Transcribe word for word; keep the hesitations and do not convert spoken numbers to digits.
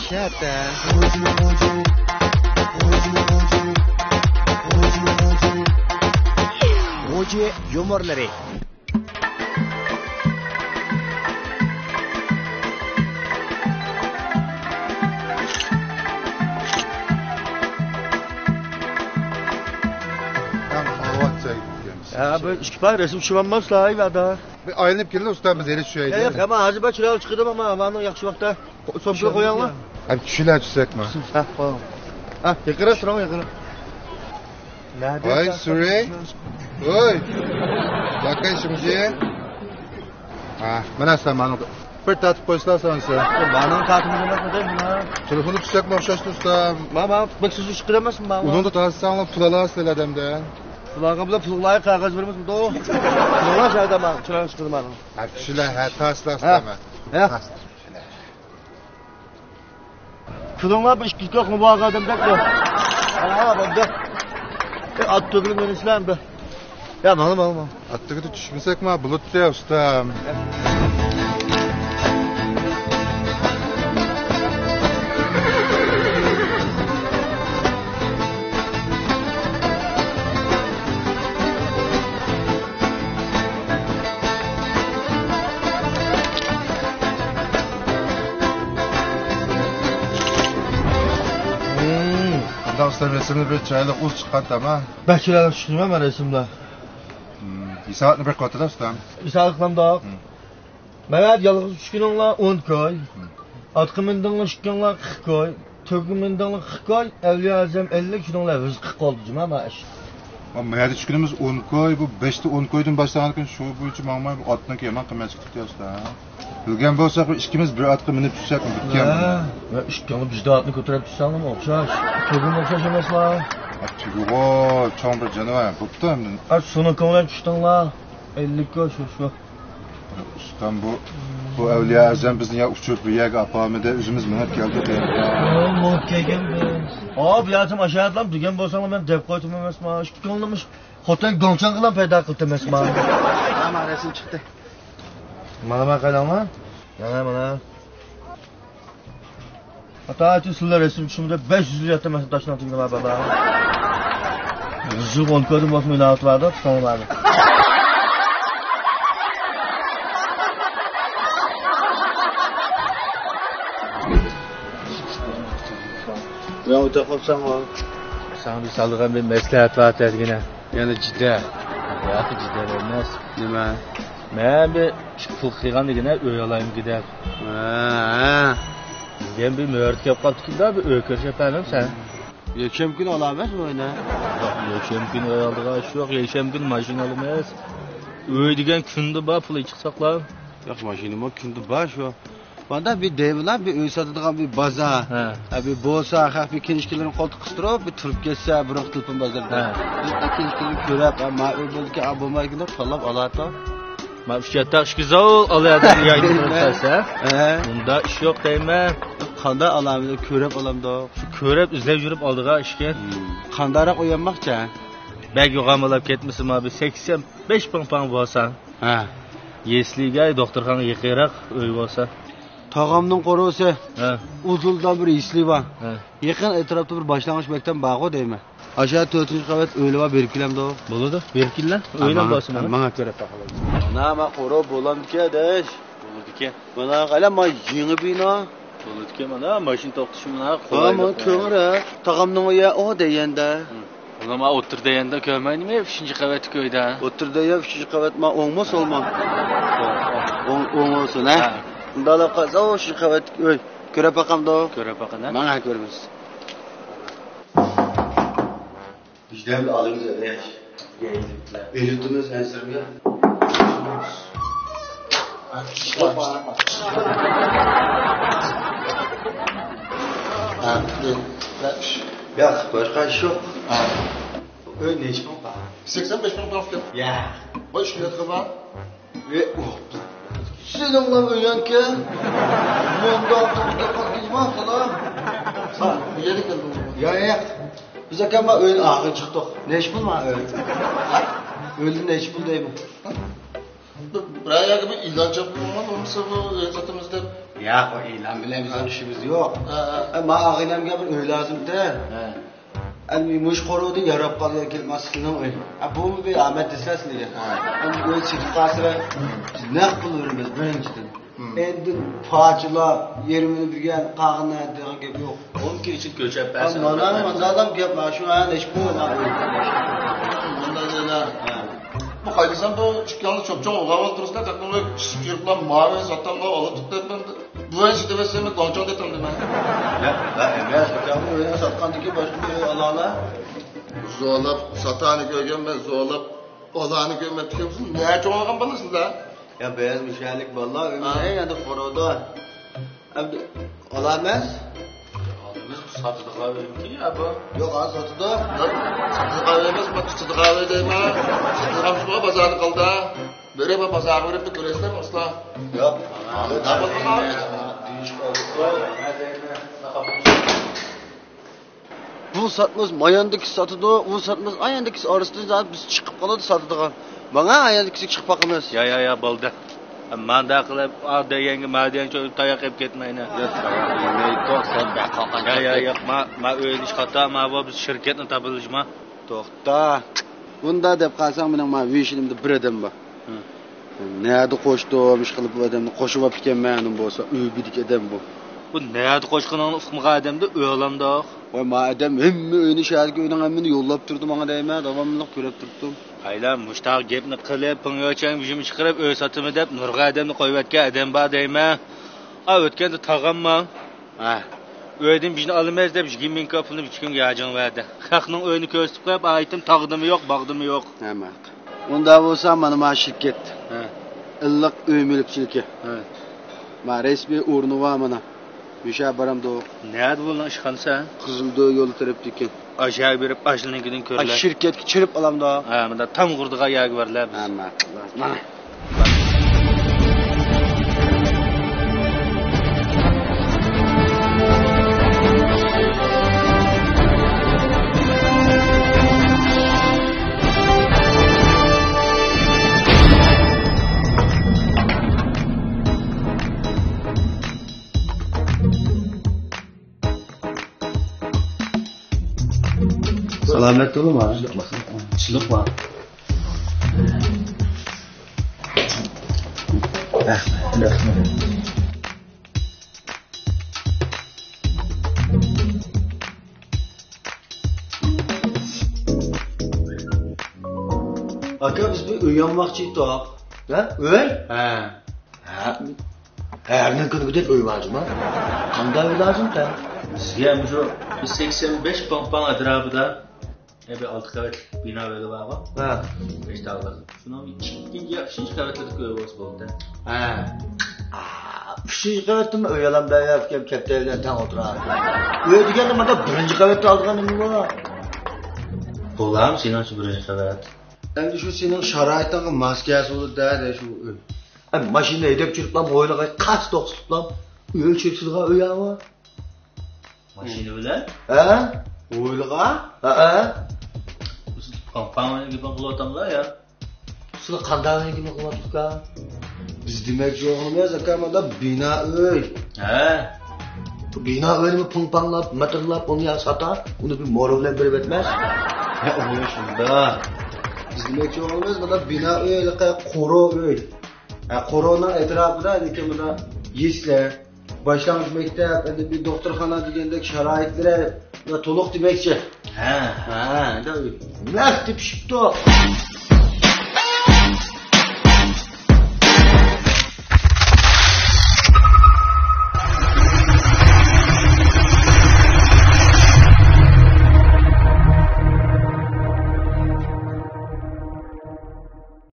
شەتە. موجى يۇمۇرلىرى. ھە، بۇ ئىككى پاي رەسىم چۈشۈۋالماسلا، ئايۋادا. بىر ئايلىنىپ كېلىڭ، ئۇستا، بىز ھېلى چۈشەيلى. ياق، ياق، ئەمما ھازىر بىر چىرايلىق چىقىدۇ، ئەمما ھاۋانىڭ ياخشى ۋاقتىدا. سومكىغا قويۇڭلار. ھەم چۈشىلەر چۈشسەكمۇ؟ ھە، قويۇڭ. ھە، يېقىنراق تۇرۇڭ، يېقىنراق. ۋاي، سۈرەي. ۋوي. باقاي شىمجى. ھە، مانا سامان. بىر تارتىپ قويسىلا سانسا. مانىڭ تارتىمىز ئەمەس، مانا. تېلېفوندا چۈشسەكمۇ ئوخشاش دوستام. ما، ما، بەك سىز ئۈچ قىلامسىز، ما. ئۇنىڭدا تارتساڭلار پۇل ئالاسىز ئادەمدە. پۇلغا بىلەن پۇلغا لايىق قەغەز بېرىمىز، بۇ. پۇلغا شەدە ما، چىرايلىق چىقىدۇ مانا. ھە، چۈشىلەر، ھە، تارتسىلا سىلەرمۇ. ھە. كۈلۈڭلار، بىر ئىككى كوخ مۇباغا ئادەمدەك بۇ. ھا، بولدى. ئات تۆگىلىپ يۈرۈشلەر بۇ. يا، ماڭا، ماڭا، ماڭا. ئات تۆگىدە چۈشمىسەكما بولۇپتۇ، ئۇستام. قانداق ئۇستام، رەسىمدە بىر چىرايلىق ئۇز چىققان تاما. بەك چىرايلىق چۈشتىمۇ مەن رەسىمدە؟ ھېساباتنى بىر قىلىۋاتىدۇ ئۇستام. ھېسابات قىلامدۇق؟ مەن يالغۇز چۈشكىنىڭلار ئون كوي. ئاتقا مىندىڭلار چۈشكىنىڭلار قىرىق كوي. تۆگە مىندىڭلار قىرىق كوي. ئەۋلىيا ئەزەم ئەللىك، شۇنىڭلار رىزقى قالدى جۇما ما ئىش. مەن يەردە چۈشكىنىمىز ئون كوي، بۇ بەشتە ئون كويدىن باشلانغانكەن، شۇ بويىچە ماڭماي، بۇ ئاتنىڭكى يامان قىممەت چىقىپتۇ ئۇستام. بىلگەن بولساق، بىر ئىككىمىز بىر ئاتقا مىنىپ چۈشسەك بىتكەن. ھە، ۋە ئىككىڭلار بىزدە ئاتنى كۆتۈرۈپ چۈشسەڭلارمۇ ئوخشاش. تۆگىمۇ ئوخشاش ئەمەسلا. تۆگىغۇ، چوڭ بىر جانىۋار بوپتۇ ئەمدى. ئا، سۇنىڭ كۆڭلىدىن چۈشتۈڭلار. ئەللىك كوي شۇ، شۇ. ئۇستام بۇ، بۇ ئەۋلىيا ئەزەم بىزنى يا ئۇچۇرۇپ بىر يەرگە ئاپارمىدى، ئۆزىمىز مېڭىپ كەلدۇق. ھە، مېڭىپ كەلگەن بىز. ئا، بۇ يەردىن ئاشۇ يەردىن دېگەن بولساڭلار مەن دەپ قويدۇم ئەمەسما. ئىككىڭلارمۇ خوتەن گاڭچاڭغىلا پەيدا قىلدى ئەمەسما. مانا رەسىم چىقتى. مانا، مانا قاراڭلار. مانا، مانا. ئاتا ئاچا سىلەر رەسىم چۈشۈمدە بەش يۈز يىل ياتتى مەسىلەن تاشنىڭ تېگىدە بار بالا. يۈز يىل ئون كۆردۈم بولسىمۇ ئىناۋەت باردا، تۇتۇڭلار باردا. ياڭ ئۆتە قاپساڭغۇ. ساڭا بىر سالىدىغان بىر مەسلىھەت بار دېگىنە. يەنە جىدە. ياق، جىدە ئەمەس. نېمە؟ مەن بىر ئىككى پۇل قىلغان دېگىنە ئۆي ئالايمىكى دەپ. ھە، ھە. دېگەن بىر مۆھۈرەت كەپ قاپتىكىن-دە، بىر ئۆي كۆرسەتمەيمەن سەن. يەكشەنبە كۈنى ئالامەن ئۆينى. ياق، يەكشەنبە كۈنى ئۆي ئالىدىغان ئىش يوق، يەكشەنبە كۈنى ماشىنا ئالىمىز. ئۆي دېگەن كۈندە بار، پۇل چىقساقلا. ياق، ماشىنىمۇ كۈندە بار شۇ. ماندا بىر دەيمىلا، بىر ئۆي ساتىدىغان بىر بازار. ھە. ھە، بىر بولسا، خەق بىر كىنىشكىلىرىنى قولتۇققا قىستۇرۇپ، بىر تۇرۇپ كەتسە، بۇرۇنقى تېلېفون بازىرىدا. ھە. بىز كىنىشكىلىرىنى كۆرۈپ، ھە، ما ئۆي بولىدىكەن، ئا بولمايدىكەن دەپ تاللاپ ئالاتتۇق. ما ئۈچ ياتاق ئىككى زال ئالايدىغان ياينى قىلىپ بەرسە. ھە. ئۇندا ئىش يوق دەيمەن. قانداق ئالامدۇ، كۆرۈپ ئالامدۇ؟ شۇ كۆرۈپ، ئىزدەپ يۈرۈپ ئالىدىغان ئىشكەن. ھىم. قانداقراق ئويلانماقچى؟ بەك يوغان بولاپ كەتمىسۇن، ما بىر سەكسەن بەش پىڭ پاڭ بولسا. ھە. يەسلىگە، دوختۇرخانىغا يېقىنراق ئۆي بولسا. تاغامنىڭ قورۇسى. ھە. ئۇزۇلدا بىر يەسلى بار. ھە. يېقىن ئەتراپتا بىر باشلانغۇچ مەكتەپ بارغۇ دەيمەن. ئاشۇ تۆتىنچى قەۋەت ئۆيلىرى بار، بېرىپ كېلەمدۇ؟ بولىدۇ، بېرىپ كېلىلە. ئۆيلەر بارسا ماڭا. ماڭا كۆرۈپ باقايلى. مانا، ما قورۇ بولامدىكەن، ئاداش. بولىدىكەن. مانا، قايلا، ما يېڭى بىنا. بولىدىكەن، مانا ماشىنا توختىشى مانا ھا، قولايلىق. مانا كۆڭرە. تاغامنىڭ ئۆيى ئۇ دېگەندە. ھىم. مانا ما ئوتتۇرا دېگەندە كۆرمەيدىمۇ، ئۈچىنچى قەۋەتتىكى ئۆيدە. ئوتتۇرا دېگەن ئۈچىنچى قەۋەت، ما ئوڭمۇ سولمۇ؟ ئوڭ، ئوڭ بولسۇن، ھە؟ ھە. ئۇنداقلاپ قالسا، ئۇ ئۈچىنچى قەۋەتتىكى ئۆي. كۆرۈپ باقامدۇ؟ كۆرۈپ باقىنا. ماڭا كۆرىمىز. ئىشلەمدە ئالىمىز ئەدەش. ئېلىتىمىز ئەنسىرىمگە. ياق، باشقا ئىش يوق. ئۆي نەچچە مىڭ پا؟ سەكسەن بەش مىڭ پا. ياق. بۇ ئىش ياتقا بار. ئى، ئۇ. سېنىڭلا ئۆيۈڭكى. مەن داۋۇتقا قاتنىشماسىلا. ھا، بۇ يەردە كەلدىڭ. يا، يا. بىز ئاكام بىلەن ئۆيدىن ئاخىرى چىقتۇق. نەچچە پۇل ما ئۆي؟ ئۆيدىن نەچچە پۇل دەيمەن. بىر يەرگە بىر ئېلان چاپلىمىغان بولمىسا بۇ ئۆي ساتىمىز دەپ. ياق، ئۇ ئېلان بىلەن بىزنىڭ ئىشىمىز يوق. ھە، ھە. ئە، ما ئاغىنەمگە بىر ئۆي لازىمدى. ھە. ئە، مۇشۇ قورۇدا ياراپ قالغان كېلىپ ماستىنىڭ ئۆي. ئە، بۇمۇ بىر ئامەت دېسە سىلىگە. ھە. ئە، ئۆي سېتىپ قالسا، بىز نەق پۇل بېرىمىز بىرىنچىدىن. ھىم. ئەندىن پاچىلاپ، يېرىمىنى بېرگەن، قالغىنى دېگەن گەپ يوق. ئون كۈن ئىچىدە كۆچۈرۈپ بەرسەم مانا، مانا ئادام گەپ، مانا شۇ، ھە، نەشپۇ، مانا. مۇنداق دېدى. ھە. بۇ قايتىسام بۇ ئىككىڭلار چوپچوڭ ئوغلان ئولتۇرسىلا، تاقىملار پىشىپ يۈرۈپلا ماۋى ساتاملا ئولتۇرۇپ دەپمەن. بۇ ئەنسى دېمەسەم، گاڭچاڭ دەتەم دېمەن. يا، يا، ئەمەس، ئىككىڭلار ئۆينى ساتقاندىكى باشقا بىر ئۆي ئالالا. زورلاپ ساتانى كۆرگەنمەن، زورلاپ ئالانى كۆرمەپتىكەنمىز. نەچچە ئوڭلىغان بالىسىز-دە؟ يا، بەزى مۇشەلىك بالىلار ئۆمرى ھە. يەنە قۇرۇدا. ئەمدى ئالامەن. ئالىمىز ساتىدىغان ئۆيمىكى يا بۇ؟ يوق، ھازىر ساتىدۇ. ساتىدىغان ئۆي ئەمەس، بۇ تۇتىدىغان ئۆي دەيمەن. ساتىدىغان شۇ بازاردا قالدى. بېرىپ بازارغا بېرىپ كۆرەسىلەر ئۇستا. يوق. بۇ ساتمىز، ماياندىكى ساتىدۇ، ئۇ ساتمىز، ئاياندىكى ئارىسىدا زادى بىز چىقىپ قالىدۇ ساتىدىغان. ماڭا ئاياندىكىسى چىقىپ باقىمىز. يا، يا، يا، بولدى. ماندا قىلىپ، ئا دېگەنگە، ما دېگەنگە تاياق يەپ كەتمەينە. يا، سەن بەك قالقان يا، يا، كەتتىڭ. ياق، ما، ما ئۆيدە ئىش خاتا، ما بۇ بىز شىركەتنى تاپىلىشما. توختا. بۇندا دەپ قالساڭ، مېنىڭ ما ۋىشىنىمدا بىر ئادەم بار. ھە. نەدە قوشتۇم، ئىشقىلىپ بۇ ئادەمنى قوشۇپ ئاپتىكەنمەن، ئۇنىڭ بولسا ئۆي بېدىك ئادەم بۇ. بۇ نەدە قوشقىنىڭنى ئۇقمىغان ئادەمدە ئۆي ئالامدۇق. ۋاي، ما ئادەم ھەممە ئۆينى، شەھەردىكى ئۆينىڭ ھەممىنى يوللاپ تۇردى ماڭا دەيمەن، داۋاملىق كۆرۈپ تۇرۇپتۇم. ھەيلا، مۇشتاق گەپنى قىلىپ، پىڭيوچيەن ھۇجۇم چىقىرىپ، ئۆي ساتىمەن دەپ، نۇرغۇن ئادەمنى قويۇۋەتكەن ئادەم بار دەيمەن. ئا، ئۆتكەندە تاغاممۇ ھە. ئۆيدىن بىزنى ئالىمىز دەپ، يىگىرمە مىڭ كاپىلنى ئۈچ كۈنگە ھاجىڭ بەردى. خەقنىڭ ئۆيىنى كۆرسىتىپ قويۇپ، ئايتىم تاغدىمۇ يوق، باغدىمۇ يوق. ھە، ماق. ئۇندا بولسا، مانا ما شىركەت. ھە. ئىللىق ئۆي مۈلۈكچىلىكى. ھە. ما رەسمىي ئورنى بار مانا. مۇشۇ بارامدۇ؟ نەدە بۇنىڭ ئىشخانىسى؟ قىزىلدۆ يولى تەرەپتىكى. ئاشۇ يەرگە بېرىپ، ئاشۇنىڭكىدىن ھە، كۆرىلە. شىركەتكە چىرىپ ئالامدۇ؟ ھە، مۇندا تام قۇرىدىغان يەرگە بارىلە بىز. ھە، ماق. مانا. سالامەت بولۇڭ. چىلىق بار. رەھمەت. رەھمەت. ئاكا، بىز بىر ئۆي ئالماقچى ئىدۇق. ھە؟ ئۆي؟ ھە. ھە. ھەرنىڭ كۈنىگىدەك ئۆي بار جۇما. قانداق ئۆي لازىم تەن؟ بىزگە مۇشۇ بىر سەكسەن بەش پاڭ-پاڭ ئەتراپىدا، ئە، بىر ئالتە قەۋەتلىك بىنا ئۆيلىرى بارغۇ. ھە. بەش تاغلىق. شۇنىڭ ئىككىنچى يا ئۈچىنچى قەۋەتلىكى ئۆي بولسا بولدى. ھە. ئا، ئۈچىنچى قەۋەتتىمۇ ئۆي ئالام دەپ كەپتەر بىلەن تەڭ ئولتۇرار. ئۆي دېگەندە مانا بىرىنچى قەۋەتتە ئالىدىغان نېمە بار؟ بولامۇ سېنىڭچە بىرىنچى قەۋەت؟ ئەمدى شۇ سېنىڭ شارائىتىڭغا ماس كەلسە بولىدۇ-دە، شۇ ئۆي. ئە، ماشىنا ھەيدەپ چۈرۈپلا، ھويلىغا قاس توختىتىپلا، ئۆي چېتىدىغان ئۆي ئاۋۇ. ماشىنا بىلەن؟ ھە؟ ھويلىغا؟ ھە، ھە. پاڭ-پاڭ گېپىڭ قىلىۋاتاملا يا؟ سىلەر قانداق گېپىڭ قىلىۋاتىسىلەر؟ بىز دېمەكچى بولغىنىمىز، ئاكا، مانا بىنا ئۆي. ھە. بۇ بىنا ئۆينى پىڭ-پاڭلاپ، مىتىرلاپ، ئۇنى يا ساتا، ئۇنى بىر مورا بىلەن بېرىپ ئەتمەس. ھە، ئۇ شۇنداق. بىز دېمەكچى بولغىنىمىز، مانا بىنا ئۆي، ھېلىقى قورۇ ئۆي. ھە، قورۇنىڭ ئەتراپىدا لېكىن مانا يەسلى، باشلانغۇچ مەكتەپ، ئەمدى بىر دوختۇرخانا دېگەندەك شارائىتلىرى ۋە تولۇق دېمەكچى. ھە. ھە، ئەمدى نەق تېپىشىپتۇ.